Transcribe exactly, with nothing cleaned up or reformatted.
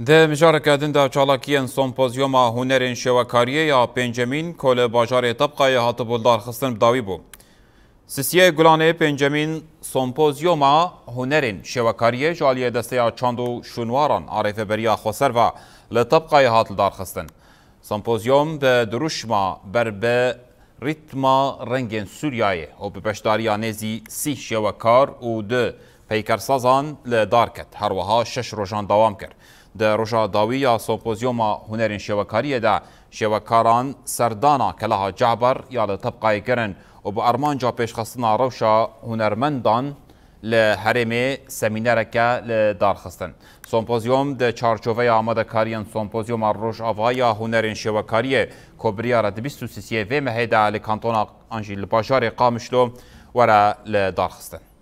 Di mijareke din de çalakiyên Sempozyoma Hunerên Şêwekariyê ya pêncemîn ku li bajarê Tebqayê hatibû lidarxistin bi dawî bû. Sisiyê Gulanê pêncemîn Sempozyoma Hunerên Şêwekariyê ji aliyê Desteya Çand û Şûnwaran a Rêveberiya Xweser ve li Tebqayê hat lidarxistin. Sempozyom bi dirûşma ber bi rîtma rengên Sûriyeyê û bi beşdariya nêzî sî şêwekar û du peykersazan li dar ket. Her wiha şeş rojan dewam kir. Di roja dawî ya Sempozyoma Hunerên Şêwekariyê de şêwekaran serdana Keleha Cehber ya li Tebqayê kirin û bi armanca pêşxistina rewşa hunermendan li herêmê semînereke li dar xistin. Sempozyom di çarçoveya amadekariyên Sempozyoma Rojava ya Hunerên Şêwekariyê ku biryar e di bîst û sisiyê vê mehê de li kantona an jî li bajarê Qamişlo were li dar xistin.